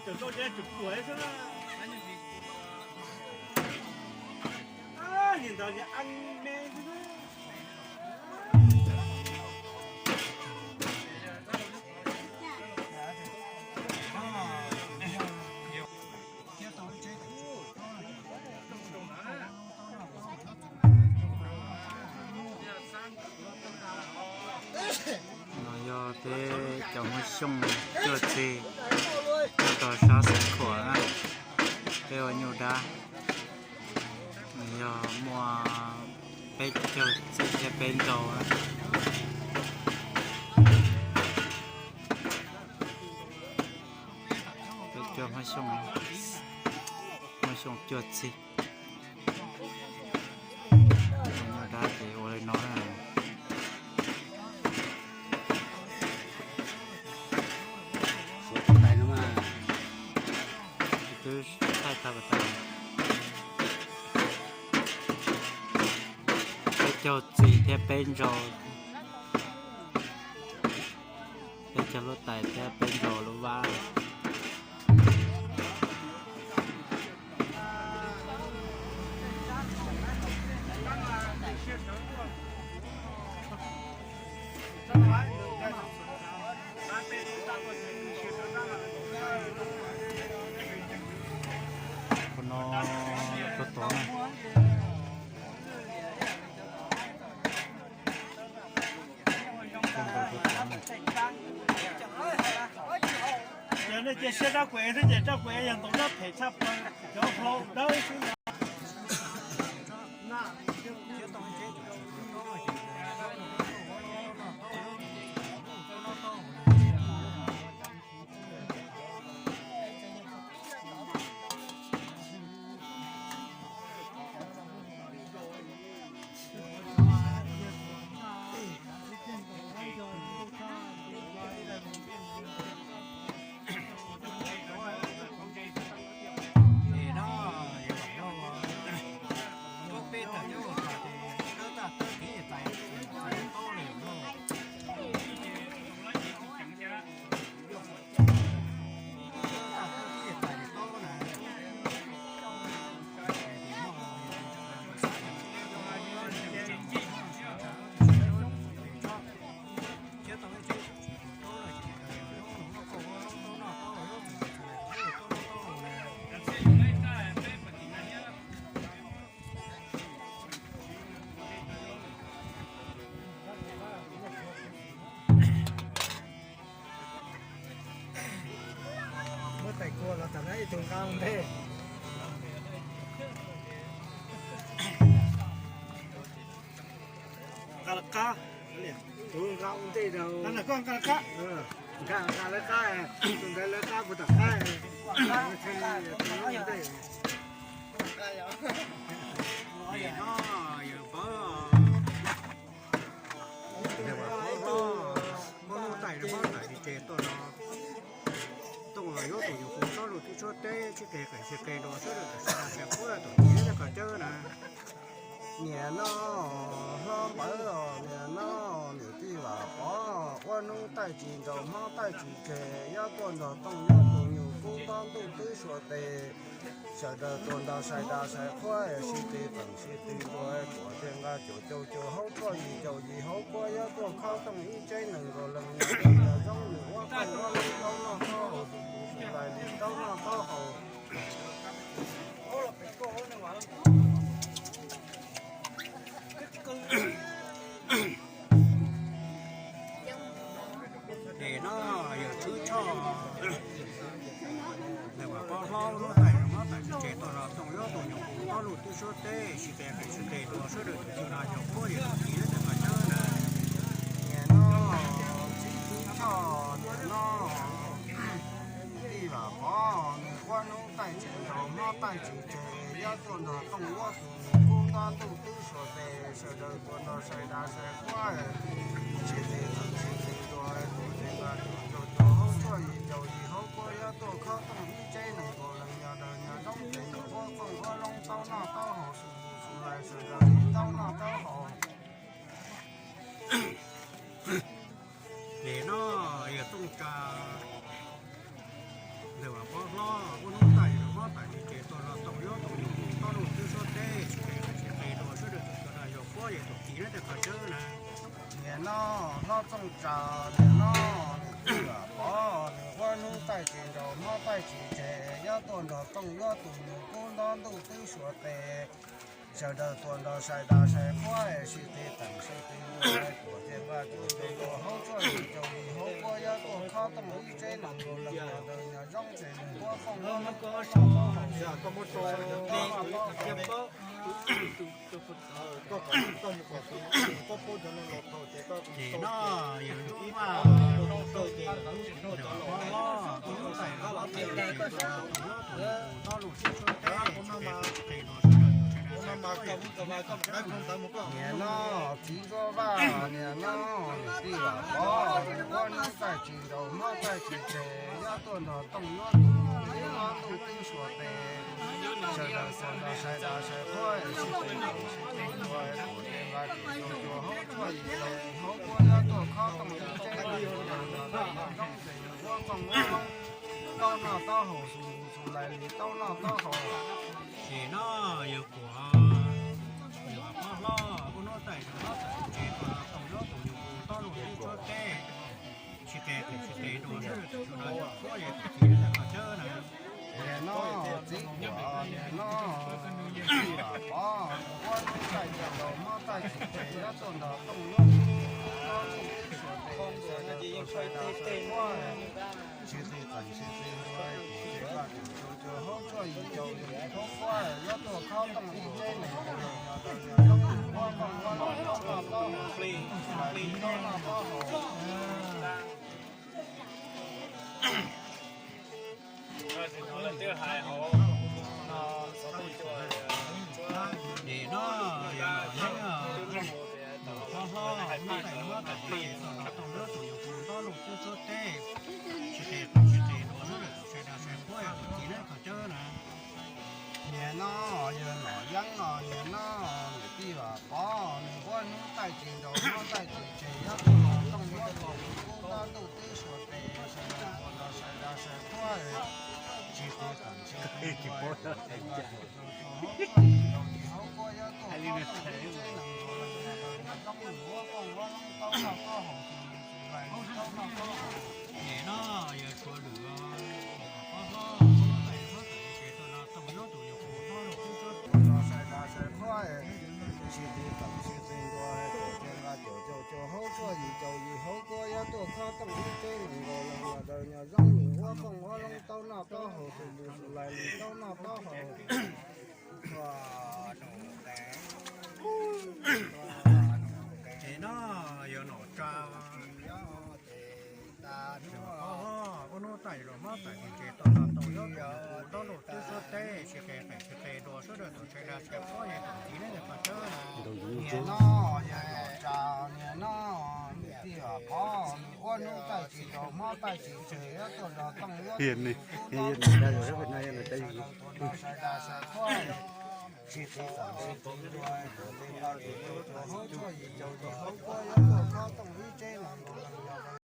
No yog peb cov Hmoob Xyooj cuaj txig nyob rau sab Xeev Khuam na, peb ua nyuj dab. Nws yog muaj peb caug txim thiab peb nrau na. Peb cov Hmoob Xyooj, Hmoob Xyooj cuaj txig. Ua nyuj dab ces ua li no na. Twb thaij tau tas. Peb caug txim thiab peb nrau. Peb caug lub tais thiab peb nrau lub vab. Qhov no, qhov tod na. Yog nej cia siab rab kuv ev thiab ces rab kuv ev yog ntau rab phem tshaj plaws, cov hlau dawb xwb. Muab tais kua los tam nab ib tug nqa ua ntej. Nqa lawv qab, tus nqa ua ntej rau. Nqa lawv qab, nqa lawv qab, tus ntawd lawv qab puas tom qab. Ua ntej. Nim no yawg Pov, Pov Hnub Taij, Pov Hnub Taij tsis tseg tuaj no. Tooj los yuav tus nyuam qhuav tsob lug twb suab teb sib qe qees sib qe nroo sawv daws tus sawv daws sawv daws puag tom tsev thiab qhov cawv na. Niam no, hlob Npawv os, niam no, niam tij Vam Pov, ua hnub taij tsis nraus hmo taij tsis tseg, yob tuaj nrog Tooj nyob tus nyuj kub ntob ntuj twb suav tes. Sawv daws tuaj nrog sai da sai qhuab, sib tes teem sib tes ntua, cuam tiag nqa cuam caum caum hauv tshuaj yim caum yim hauv kuab, yob tuaj khob tooj ib tseb nees nkaum leej, nws zoo nws ua qauj ua lub taub noj taub haus, tus tus tus lais nws taub noj taub haus. Nim no yawg Tswb Tshoj, Pov Hnub Taij, Pov Hnub Taij tsis tseg tuaj nrog Tooj yob tus nyuam qhuav tsob lug twb suab teb sib tes qees sib tes nroo sawv daws tus nyuj no yog puab yawg tus txiv thiab qhov cawv na. Nim no Tswb Tshoj, nim no tij Vam Pov, nws ua hnub taij tsis nraus hmo taij tsis tseg, yob tuaj nrog Tooj yuav tus nyuj kub ntob ntuj twb suav tes, sawv daws tuaj nrog sai da sai qhuab, sib tes teem sib tes ntua, cuam tiag nqa cuam caum caum hauv tshuaj yim caum yim hauv kuab, yob tuaj khob tooj ib tseb nees nkaum leej, nyob daws nyob zoo ces nws ua qauj ua lub taub noj taub haus, tus tus tus lais sawv daws taub noj taub haus. Nim no yawg Tooj Tsa, Ntawm Vam Pob Hlob, ua hnub tag yog Vam Pob Hlob tag ces tuaj los toom nyob tus nyuj tus tob luj twb suab teb, tsis qe tsis qe dua sawv daws tus cov no yog puab yog tus txiv neb tej qhov tseeb na. Niam no hlob Txooj Tsaws, niam no niam tij Vam Pob, nws ua hnub tag ces nraus hlob tag ces tseg, yuav tuaj nrog toom nyob tus nyuj kub ntob ntuj twb suab teb. Sawv daws tuaj nrog sai das sai qhuab es sib tw teem sib tw ntuas, tuaj ces nqa tus tus tus hauv tshuaj yim caum yim hauv puab yuav tuaj khob tooj ib tsev neeg nkaus leej los ntawd nyob zoo ces nws huab foom huab loob tau no tau haus. Ces no yog lub vaj, ntawm Vam Pob Hlob, ua hnub tag yog Vam Pob Hlob tag ces tuaj los toom nyob tus nyuj tus tob luj twb suab teb, tsis qe tsis qe dua sawv daws tus sai das sai qhuab es tus txiv neb tej qhov tseeb na. Niam no txiv Ntsuab Vaj, niam no niam tij Vam Pob, nws ua hnub tag ces nraus hlob tag ces tseg, yuav tuaj nrog toom nyob tus nyuj kub ntob ntuj twb suab teb. Sawv daws tuaj nrog sai das sai qhuab es sib tw teem sib tw ntuas, tuaj ces nqa tus tus tus hauv tshuaj yim caum yim hauv puab yuav tuaj khob tooj ib tsev neeg nkaus leej los ntawd nyob zoo ces nws huab foom huab loob tau noj tau haus, xus nqus xus lais li tau noj tau haus. Ces no yog kuv, yog Vam Pob Hlob, ua hnub tag yog Vam Pob Hlob tag ces tuaj los toom nyob tus nyuj tus tob luj twb suab teb, tsis qe tsis qe dua sawv daws tus no yog puab yog tus txiv neb tej qhov tseeb na. Niam no txiv Kuam, niam no niam tij Vam Pob, nws ua hnub tag ces nraus hlob tag ces tseg, yuav tuaj nrog toom nyob tus nyuj tus tob luj twb suab teb, sawv daws tuaj sai das sai qhuab es sib tw teem sib tw ntuas, tuaj ces nqa tus tus tus hauv tshuaj yim caum yim hauv puab yuav tuaj khob tooj ib tsev neeg nkaus leej los ntawd nyob zoo huab foom huab loob tau noj tau haus, xus nqus xus lais li tau noj tau haus. Nim no yog Vam Yeeb, Vam Pob Hlob, ua hnub tag yog Vam Pob Hlob tag ces tuaj los toom nyob tus nyuj tus tob luj twb suab teb, tsis qe tsis qe dua sawv daws tus sai das sai qhuab es tus txiv neb qhov tseeb na. Niam no yog Vam Yeeb no, niam no niam tij Vam Pob, nws ua hnub tag ces nraus hlob tag ces tseg, yuav tuaj los toom nyob tus nyuj kub ntob ntuj twb suab teb, sawv daws tuaj nrog sai das sai qhuab es sib tw teem sib tw ntuas, tuaj ces nqa tus tus tus hauv tshuaj yim caum yim hauv puab yuav tuaj khob tooj ib tsev neeg nkaus leej los ntawd nyob zoo nws huab foom huab loob tau noj tau haus, xus nqus xus lais li tau noj tau haus. Nim no yog Tshuav Lwm, Vam Pob Hlob, ua hnub tag yog Vam Pob Hlob tag ces tuaj los toom nyob tus nyuj tus tob luj twb suab teb, tuaj nrog sai das sai qhuab es sib tw teem sib tw ntuas, tuaj ces nqa tus tus tus hauv tshuaj yim caum yim hauv puab yuav tuaj khob tooj ib tsev neeg nkaus leej los ntawd nyob zoo nws huab foom huab loob tau noj tau haus, xus nqus xus lais li tau noj tau haus. Ces no yog Nom Tsa, ua hnub tag yog Nom Tsa ces tuaj los toom nyob tus nyuj tus tob luj twb suab teb, tsis qe tsis qe dua sawv daws tus sai das sai qhuab es tus txiv neb tej qhov tseeb na. Niam no yog Nom Tsa, niam no niam tij Vam Pob, nws ua hnub tag ces nraus hlob tag ces tseg, yuav tuaj los toom nyob tus nyuj kub ntob luj twb suab teb, sawv daws tuaj nrog sai das sai qhuab es sib tw teem sib tw ntuas, tuaj ces nqa tus tus tus hauv tshuaj yim caum yim hauv puab yuav tuaj khob tooj ib tsev neeg nkaus leej los ntawd